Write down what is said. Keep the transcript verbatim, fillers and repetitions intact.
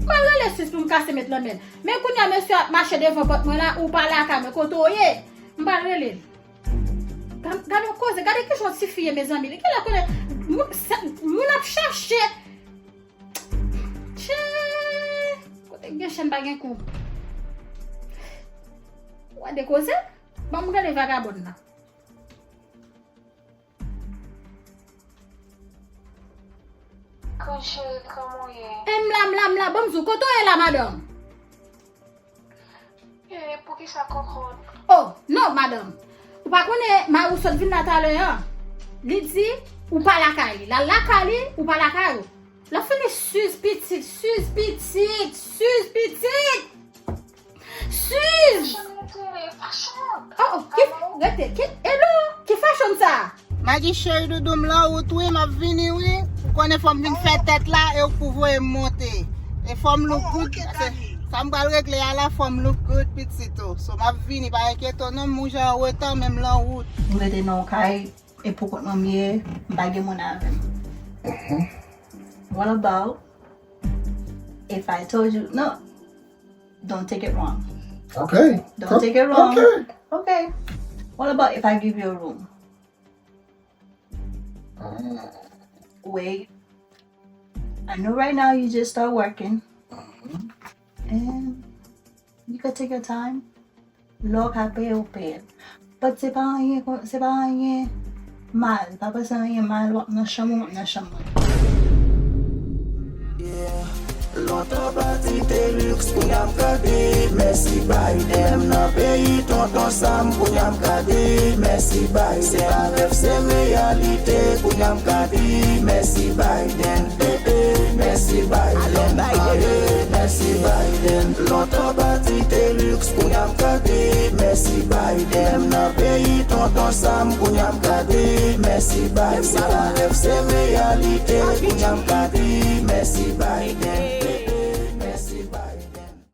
M pral rele Sis pou m kase met nan men l. Men kounye a mesye ap mache devan pòt mwen la, ou pa lakay mwen, kote w ye? M pral rele l. Gad, gad yon koze, gade kijan yon tifi ye, mezanmi. Li genlè konnen moun, sa, moun ap chache. Tchè, kote k gen chen pa gen kou. Ou wè de koze? Ban m rele vagabòn nan. Kouche, kòman w ye? E m la, m la, m la. Ban m di w, kote w ye la, madanm? E, poukisa kòkòt? Oh, non, madanm. Ou pa konnen mari w sot vin la talè an? Li di ou pa lakay li. L al lakay li, ou pa lakay ou. Lè fini, Sis pitit, Sis pitit, Sis pitit. Sis! Fashion, fashion. Oh, oh, ki, rete, ki, hello, ki fashion sa? Magi cheri doudou, m lan wout wi, m ap vini wi. Ou konnen fò m vin fè tèt la e ou pou voye m monte. E fò m look good. Se sa m pral regle a la, fò m look good pitit o. So m ap vini, pa enkyete w non, m jan an reta men m lan wout. M rete nan yon kay e pou kont mwen m ye, m pa gen moun avè m. What about if I told you, no, don't take it wrong. Okay. Don't take it wrong. Okay. Okay. What about if I give you a room? Wait. I know right now you just start working. And you could take your time. Lè w ka peye, w peye. But se pa anyen, se pa anyen mal. Pa panse anyen mal, w ap nan chanm ou, m ap nan chanm mwen. Lontan pati te luxe, kounye a m gade, mèsi Biden. M nan peyi tonton Sam, kounye a m gade, mèsi Biden. Se pa rèv, se reyalite, kounye a m gade, mèsi Biden. Eh, eh, mèsi Biden. Aye, mèsi Biden. Lontan pati te luxe, kounye a m gade, mèsi Biden. M nan peyi tonton Sam, kounye a m gade, mèsi Biden. Se pa rèv, se reyalite, kounye a m gade, mèsi Biden.